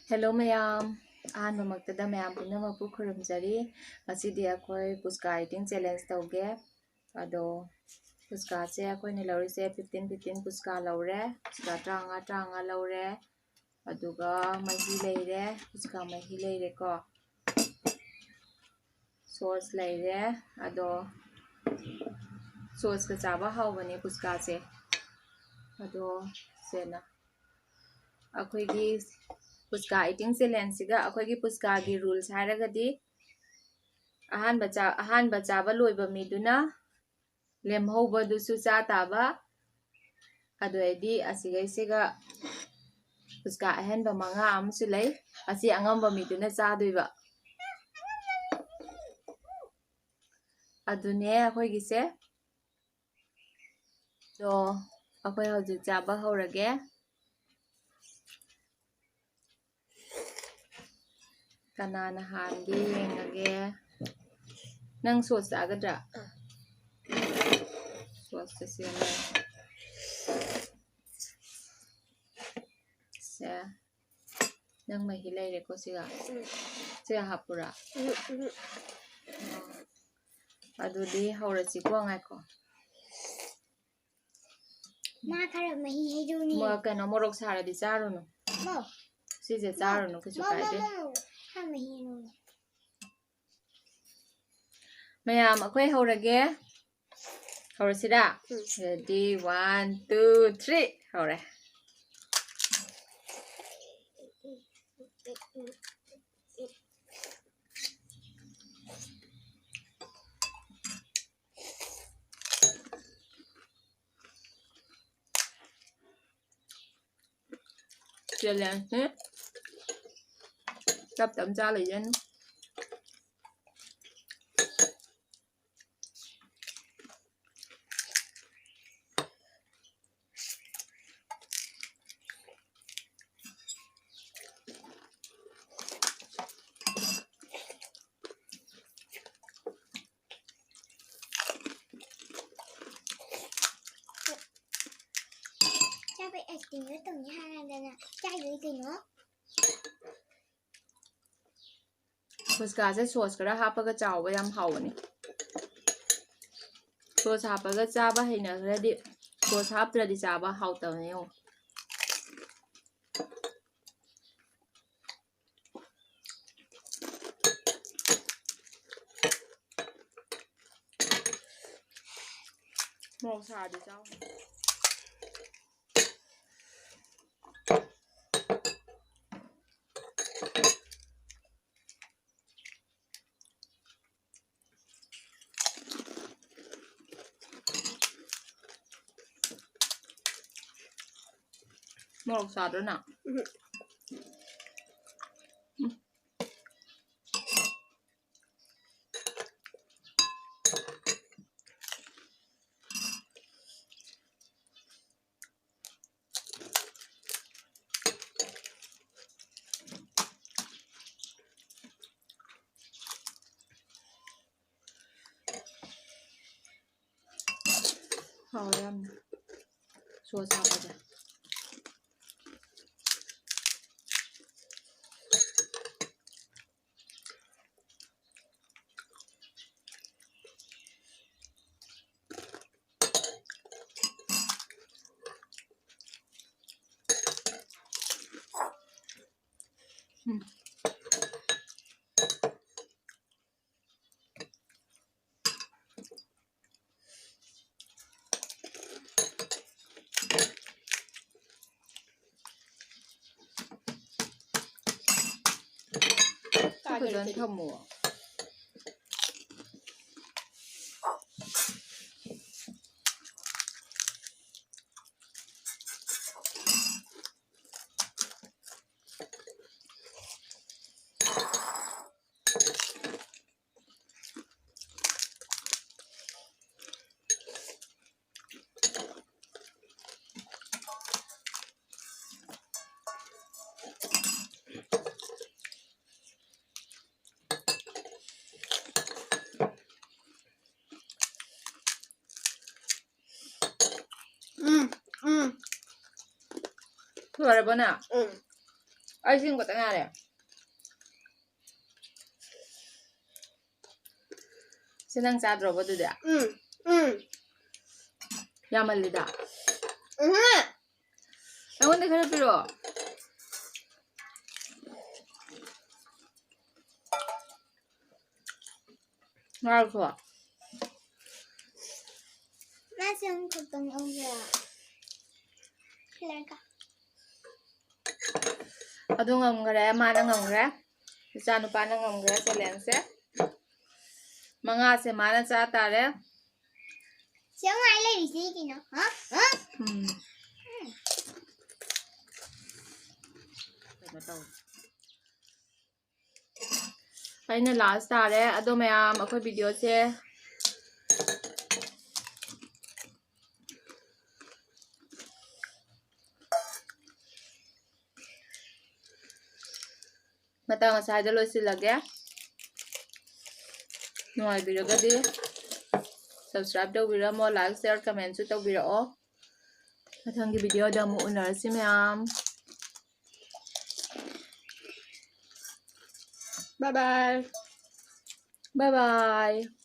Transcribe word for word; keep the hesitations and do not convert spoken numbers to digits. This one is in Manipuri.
Hello ꯃꯌꯥꯝ, ꯑꯍꯥꯟꯕꯃꯛꯇꯗ ꯃꯌꯥꯝ ꯄꯨꯝꯅꯃꯛꯄꯨ ꯈꯨꯔꯨꯝꯖꯔꯤ꯫ ꯉꯁꯤꯗꯤ ꯑꯩꯈꯣꯏ ꯄꯨꯁꯀꯥ ꯏꯇꯤꯡ ꯆꯦꯂꯦꯟꯖ ꯇꯧꯒꯦ꯫ ꯑꯗꯣ ꯄꯨꯁꯀꯥꯁꯦ ꯑꯩꯈꯣꯏꯅ ꯂꯧꯔꯤꯁꯦ ꯐꯤꯐꯇꯤꯟ ꯐꯤꯐꯇꯤꯟ ꯄꯨꯁꯀꯥ ꯂꯧꯔꯦ, ꯄꯨꯁꯀꯥ ꯇꯔꯥꯃꯉꯥ ꯇꯔꯥꯃꯉꯥ ꯂꯧꯔꯦ꯫ ꯑꯗꯨꯒ ꯃꯍꯤ ꯂꯩꯔꯦ, ꯄꯨꯁꯀꯥ ꯃꯍꯤ ꯂꯩꯔꯦꯀꯣ, ꯁꯣꯁ ꯂꯩꯔꯦ꯫ ꯑꯗꯣ ꯁꯣꯁꯀ ꯆꯥꯕ ꯍꯥꯎꯕꯅꯦ ꯄꯨꯁꯀꯥꯁꯦ꯫ ꯑꯗꯣ ꯁꯦꯅ ꯑꯩꯈꯣꯏꯒꯤ ꯄꯨꯁꯀꯥ ꯏꯇꯤꯡ ꯆꯦꯂꯦꯟꯖꯁꯤꯒ ꯑꯩꯈꯣꯏꯒꯤ ꯄꯨꯁꯀꯥꯒꯤ ꯔꯨꯜꯁ ꯍꯥꯏꯔꯒꯗꯤ ꯑꯍꯥꯟꯕ ꯆꯥ-, ꯑꯍꯥꯟꯕ ꯆꯥꯕ ꯂꯣꯏꯕ ꯃꯤꯗꯨꯅ ꯂꯦꯝꯍꯧꯕꯗꯨꯁꯨ ꯆꯥ ꯇꯥꯕ꯫ ꯑꯗꯨ ꯑꯣꯏꯔꯗꯤ ꯑꯁꯤꯒꯩꯁꯤꯒ ꯄꯨꯁꯀꯥ ꯑꯍꯦꯟꯕ ꯃꯉꯥ ꯑꯃꯁꯨ ꯂꯩ, ꯑꯁꯤ ꯑꯉꯝꯕ ꯃꯤꯗꯨꯅ ꯆꯥꯗꯣꯏꯕ꯫ ꯑꯗꯨꯅꯦ ꯑꯩꯈꯣꯏꯒꯤꯁꯦ꯫ ꯑꯗꯣ ꯑꯩꯈꯣꯏ ꯍꯧꯖꯤꯛ ꯆꯥꯕ ꯍꯧꯔꯒꯦ꯫ ꯀꯅꯥꯅ ꯍꯥꯟꯒꯦ ꯌꯦꯡꯉꯒꯦ꯫ ꯅꯪ ꯁꯣꯁ ꯆꯥꯒꯗ꯭ꯔꯥ? ꯁꯣꯁꯁꯦ ꯁꯦꯝꯃꯦ꯫ ꯁꯦ, ꯅꯪ ꯃꯍꯤ ꯂꯩꯔꯦꯀꯣ ꯁꯤꯒ꯫ ꯁꯤꯒ ꯍꯥꯞꯄꯨꯔꯥ? ꯑꯗꯨꯗꯤ ꯍꯧꯔꯁꯤꯀꯣ, ꯉꯥꯏꯈꯣ꯫ ꯃꯥ ꯈꯔ ꯃꯍꯤ ꯍꯩꯗꯧꯅꯤ꯫ ꯃ-, ꯀꯩꯅꯣ, ꯃꯣꯔꯣꯛ ꯁꯥꯔꯗꯤ ꯆꯥꯔꯨꯅꯨ꯫ ꯃꯣ꯫ ꯁꯤꯁꯦ ꯆꯥꯔꯨꯅꯨ, ꯀꯩꯁꯨ ꯃꯣ, ꯃꯣ, ꯀꯥꯏꯗꯦ꯫ ꯃꯣ, ꯃꯣ꯫ ꯈꯔ ꯃꯍꯤ ꯍꯩꯗꯧꯅꯤ꯫ ꯃꯌꯥꯝ, ꯑꯩꯈꯣꯏ ꯍꯧꯔꯒꯦ꯫ ꯍꯧꯔꯁꯤꯔꯥ? ꯎꯝ꯫ Ready, one, two, three. ꯍꯧꯔꯦ꯫ ꯆꯦꯂꯦꯟꯖꯅꯤ꯫ ꯇꯞ ꯇꯞ ꯆꯥ ꯂꯩꯖꯅꯤ꯫ ꯆꯥꯕꯩ ꯑꯥꯏꯁ ꯀ꯭ꯔꯤꯝꯗꯣ ꯇꯧꯅꯤ ꯍꯥꯏꯔꯗꯅ ꯆꯥꯏꯗꯣꯏ ꯀꯩꯅꯣ? ꯐꯨꯁꯀꯥꯁꯦ ꯁꯣꯁ ꯈꯔ ꯍꯥꯞꯄꯒ ꯆꯥꯎꯕ ꯌꯥꯝ ꯍꯥꯎꯕꯅꯤ꯫ ꯁꯣꯁ ꯍꯥꯞꯄꯒ ꯆꯥꯕ ꯍꯩꯅꯈ꯭ꯔꯗꯤ ꯁꯣꯁ ꯍꯥꯞꯇ꯭ꯔꯗꯤ ꯆꯥꯕ ꯍꯥꯎꯇꯕꯅꯦ ꯌꯦꯡꯉꯣ꯫ ꯃꯣꯔꯣꯛ ꯁꯥꯔꯗꯤ ꯆꯥꯎ꯫ ꯃꯣꯔꯣꯛ ꯁꯥꯗ꯭ꯔꯣ ꯅꯪ? ꯎꯝ꯫ ꯍꯥꯎꯋꯦ ꯌꯥꯝꯅ꯫ ꯁꯣꯁ ꯍꯥꯞꯄꯁꯦ꯫ ꯎꯝ꯫ ꯐꯖꯅ ꯊꯝꯃꯣ꯫ ꯎꯝ, ꯎꯝ꯫ ꯂꯣꯏꯔꯕꯣ ꯅꯪ? ꯎꯝ꯫ ꯑꯩ ꯁꯤ ꯑꯃꯈꯛꯇ ꯉꯥꯏꯔꯦ꯫ ꯁꯤ ꯅꯪ ꯆꯥꯗ꯭ꯔꯣꯕ ꯑꯗꯨꯗꯤ? ꯎꯝ ꯎꯝ ꯌꯥꯝꯃꯜꯂꯤꯗ꯫ ꯎꯝ ꯑꯩꯉꯣꯟꯗ ꯈꯔ ꯄꯤꯔꯛꯑꯣ꯫ ꯉꯥꯏꯈꯣ꯫ ꯃꯥꯁꯦ ꯑꯃꯈꯛꯇꯪ ꯂꯧꯒꯦꯔꯥ? ꯁꯤ ꯂꯩꯔꯒ꯫ ꯑꯗꯨ ꯉꯝꯈ꯭ꯔꯦ, ꯃꯥꯅ ꯉꯝꯈ꯭ꯔꯦ꯫ ꯏꯆꯥ ꯅꯨꯄꯥꯅ ꯉꯝꯈ꯭ꯔꯦ ꯆꯦꯂꯦꯟꯖꯁꯦ꯫ ꯃꯉꯥꯁꯦ ꯃꯥꯅ ꯆꯥ ꯇꯥꯔꯦ꯫ ꯁꯤ ꯑꯃ ꯍꯥꯏ ꯂꯩꯔꯤꯁꯤ ꯀꯩꯅꯣ? ꯍꯥ? ꯍꯥ? ꯎꯝ꯫ ꯀꯩꯅꯣ ꯇꯧ꯫ ꯑꯩꯅ ꯂꯥꯁ ꯇꯥꯔꯦ꯫ ꯑꯗꯣ ꯃꯌꯥꯝ ꯑꯩꯈꯣꯏ ꯚꯤꯗꯤꯑꯣꯁꯦ ꯃꯇꯥꯡ ꯑꯁ꯭ꯋꯥꯏꯗ ꯂꯣꯏꯁꯤꯜꯂꯒꯦ꯫ ꯅꯨꯡꯉꯥꯏꯕꯤꯔꯒꯗꯤ subscribe ꯇꯧꯕꯤꯔꯝꯃꯣ, like, share, commentꯁꯨ ꯇꯧꯕꯤꯔꯛꯑꯣ꯫ ꯃꯊꯪꯒꯤ ꯚꯤꯗꯤꯑꯣꯗ ꯑꯃꯨꯛ ꯎꯅꯔꯁꯤ ꯃꯌꯥꯝ꯫ Bye bye. Bye bye.